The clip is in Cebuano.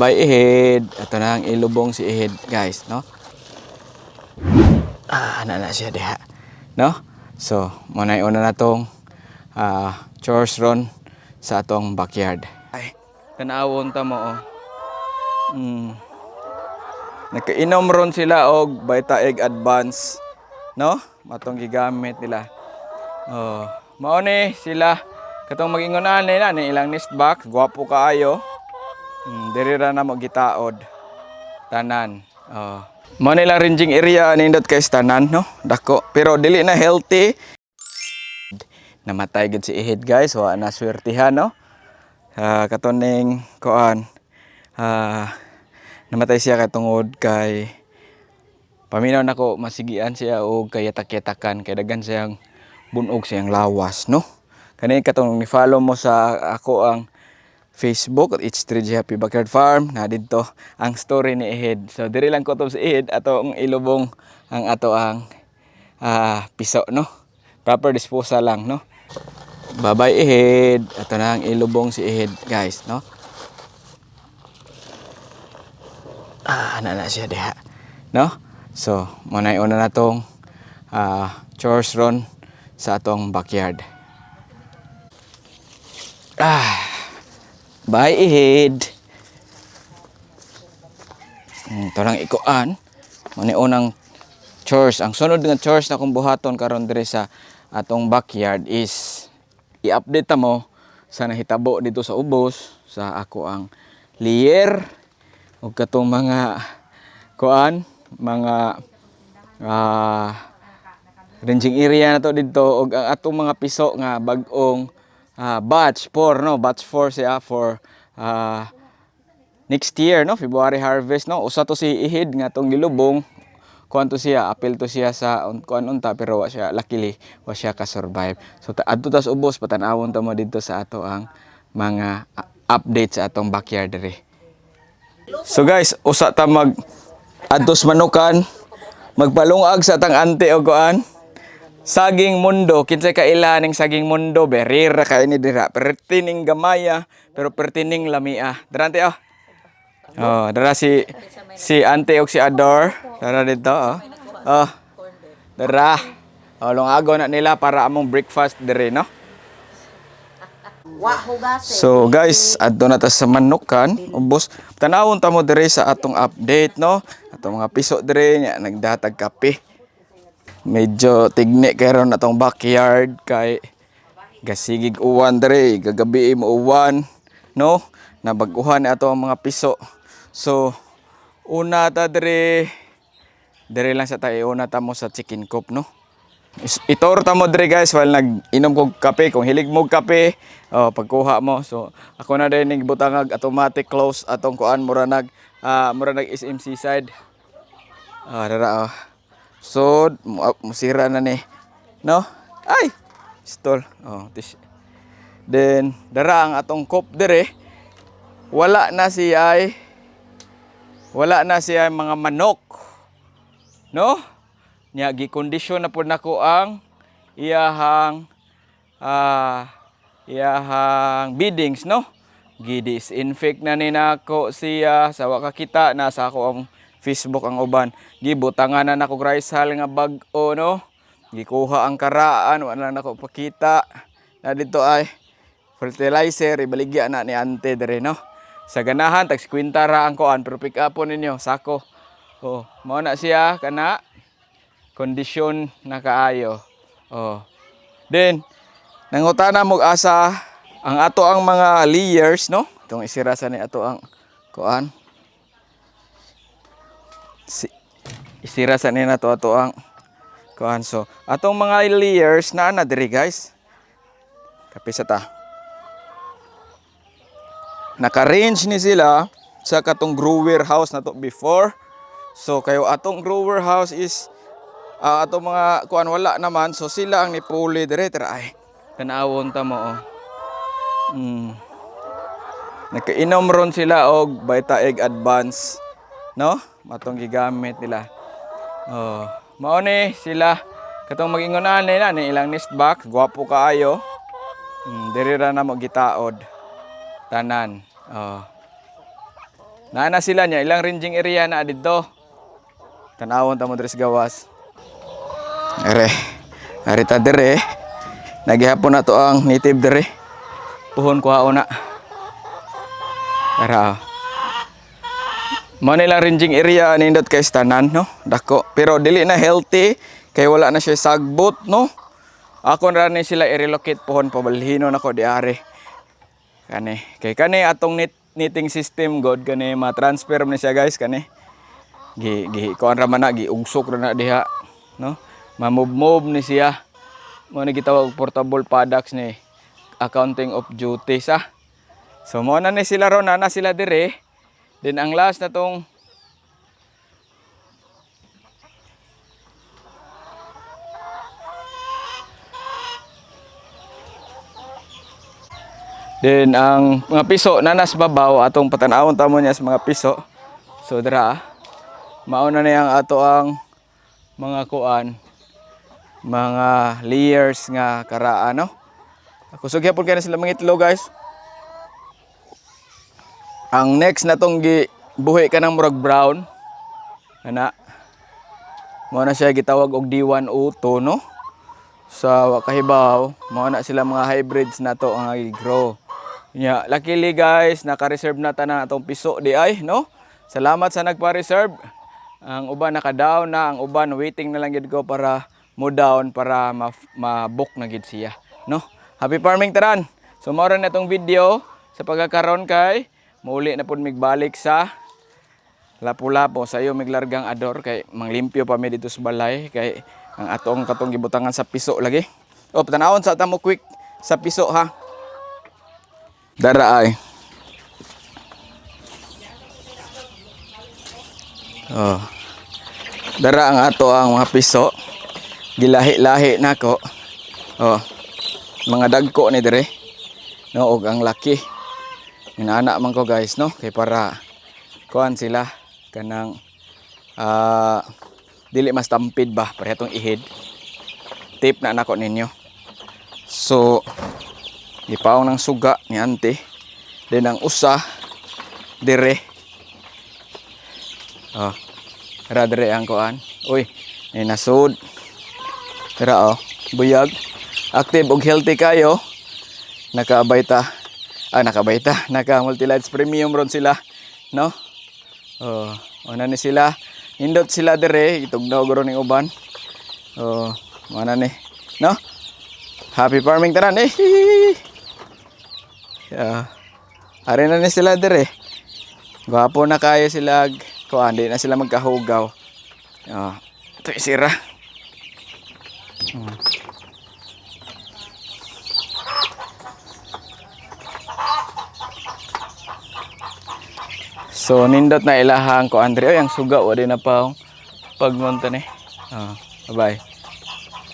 Bye-bye, Ihid. Ato na ang ilubong si Ihid, guys, no? Ah, na na siya diha. No? So, mao na una na tong chores ron sa atong backyard. Ay, tanawon ta mo oh. Nakainom ron sila og Vita Egg Advance, no? Matong gigamit nila. Oh, mao ni sila katong mag-ingon ani na ni ilang nest box, gwapo kaayo. Diri ra na mo gitaod. Tanan. Oh. Mao ni lang ranging area nindot kay tanan, no? Dako, pero dili na healthy. Namatay gid si Ihid, guys, wa na swertihan, no? Ah, katoning kuan. Ah, namatay siya kay tungod kay paminaw nako masigian siya og kayatak-yatakan kay daghan siyang bunog siyang lawas, no? Kani katong ni follow mo sa ako ang Facebook at H3G Happy Backyard Farm na didto ang story ni Ihid. So diri lang ko si Ihid, ato ang ilubong ang ato ang piso, no? Proper disposal lang, no? Bye-bye, Ihid. Ato na ang ilubong si Ihid, guys, no? Ah, na na siya diha. No? So, mao na una na tong chores ron sa atong backyard. Ah, bye, Ihid. Ito lang ikuan. Mao ni unang chores. Ang sunod nga chores na kong buhaton karon diri sa atong backyard is i-update ta mo sa nahitabo dito sa ubos sa ako ang layer ug katong mga kuan, mga ranging area na to dito ug ang atong mga piso nga bag-ong batch 4, no? Batch 4 siya for next year, no? February harvest, no? Usa to si Ihid nga atong gilubong. Kuan to siya, apil to siya sa kuan unta, pero wa siya, luckily wa siya ka survive. So adto tas ubos, patan-awon ta mo didto sa ato ang mga update sa atong backyard diri. So guys, usa ta mag adtos manukan, magpalungag sa atang ante og kuan. Saging mundo, kinsay kaila ning saging mundo, berira kay ni dira. Pertining gamaya, pero pertining lamia. Dara, ante, oh. Oh, dara si si ante og si Ador. Dara dito oh. Oh. Dara. Oh, lungago na nila para among breakfast diri, no? Wa hugase. So guys, adto na ta sa manukan, ubos. Tanawon ta mo diri sa atong update, no? Atong mga piso diri nya nagdatag kape. Medyo tigni kay ron atong backyard kay gasigig uwan diri, gagabi mo uwan, no? Nabaguhan ni ato ang mga piso. So una ta diri, diri lang sa tayo, una ta mo sa chicken coop, no? Itor ta mo diri, guys, while nag-inom kog kape. Kung hilig mo kape, oh, pagkuha mo. So ako na din butangag automatic close atong kuan, mura nag SMC side. Ah, dara oh. So musira na ni, no? Ay, stall. Oh, tis. Then dara ang atong coop dire. Wala na siya mga manok. No? Nya gikondisyon na pud nako ang iyahang beddings, no? Gi-disinfect na ni nako siya sa wa kakita na sa ako ang Facebook ang uban. Gibutangan na nako rice hull nga bag-o, no? Gikuha ang karaan, wala na nako pakita. Na dito ay fertilizer ibaligya na ni ante dire, no? Sa ganahan tag 50 ra ang kuan, pero pick up po ninyo sako. Oh, mao na siya kana kondisyon na kaayo. Oh. Then nangutana mo asa ang ato ang mga layers, no? Itong isira sa ni ato ang kuan. Si, isira sa ni nato ato ang kuan. So, atong mga layers na na diri, guys. Kape sa ta. Naka-range ni sila sa katong grower house na to before. So kayo atong grower house is atong mga kuan wala naman, so sila ang nipuli dire. Tara ay. Tanawon ta mo oh. Nakainom ron sila og Vita Egg Advance, no? Matong gigamit nila. Oh, mao ni sila katong mag-ingon ani na ni ilang nest box, gwapo kaayo. Diri ra na mo gitaod. Tanan. Oh. Naa na sila niya ilang ranging area na didto. Tanawon ta mo diri sa gawas. Are. Are ta dire. Nagihapon na to ang native dire. Puhon kuhaon na. Tara. Mao nila ranging area nindot kay tanan, no. Dako pero dili na healthy kay wala na siya sagbot, no. Ako ra ni sila i-relocate pohon pabalhino nako di are. Kani kay kani atong netting system god kani ma-transfer man ni siya, guys, kani. Gi gi kuan ra man na, giugsok ra na diha, no. Ma-move-move ni siya. Mao ni gitawag og portable paddocks ni accounting of duties ah. So mo na ni sila ron, na sila dire. Then ang last na tong Then ang mga piso nanas babaw atong patanawon tamo niya sa mga piso. So dira ah. Mao na niya ang ato ang mga kuan, mga layers nga karaan, no. Kusog gyapon kay na sila mga itlog, guys. Ang next na tong gi buhi ka ng murag brown. Ana. Mao na siya gitawag og D102, no. Sa wakahibaw, mao na sila mga hybrids na to ang gi-grow. Nya, luckily guys, naka-reserve na tanan atong piso di ay, no? Salamat sa nagpa-reserve. Ang uban naka-down na, ang uban waiting na lang gid ko para mo down para ma-book na gid siya, no? Happy farming taran. So mao ra na itong video sa pagkakaron kay muuli na pud migbalik sa Lapu-Lapu sa iyo miglargang ador kay manglimpyo pa mi dito sa balay kay ang atong katong gibutangan sa piso lagi. O tanawon sa tamo quick sa piso ha. Dara ay. Oh. Dara ang ato ang mga piso. Gilahi-lahi nako. Oh. Mga dagko ni dire. No, og ang laki. Inaana man ko, guys, no, kay para kuan sila kanang dili mas tampid ba pareha tong ihid. Tip na nako ninyo. So gipaong ng suga ni ante. Then ang usa dire. Oh. Ra dire ang kuan. Uy, ni nasud. Tara oh, buyag. Active og healthy kayo. Nakaabay ta. Ah, nakaabay ta. Naka multi-lights premium ron sila, no? Oh, una ni sila. Nindot sila dire, itugnaw ron ning uban. Oh, mana ni, no? Happy farming tanan eh. Yeah. Ari na ni sila dire. Gwapo na kayo sila. Kuan, di na sila magkahugaw. Oh, ito sira. So nindot na ilahang ko Andre. Oy, ang suga wa na pa pagmunta ni. Ah, bye.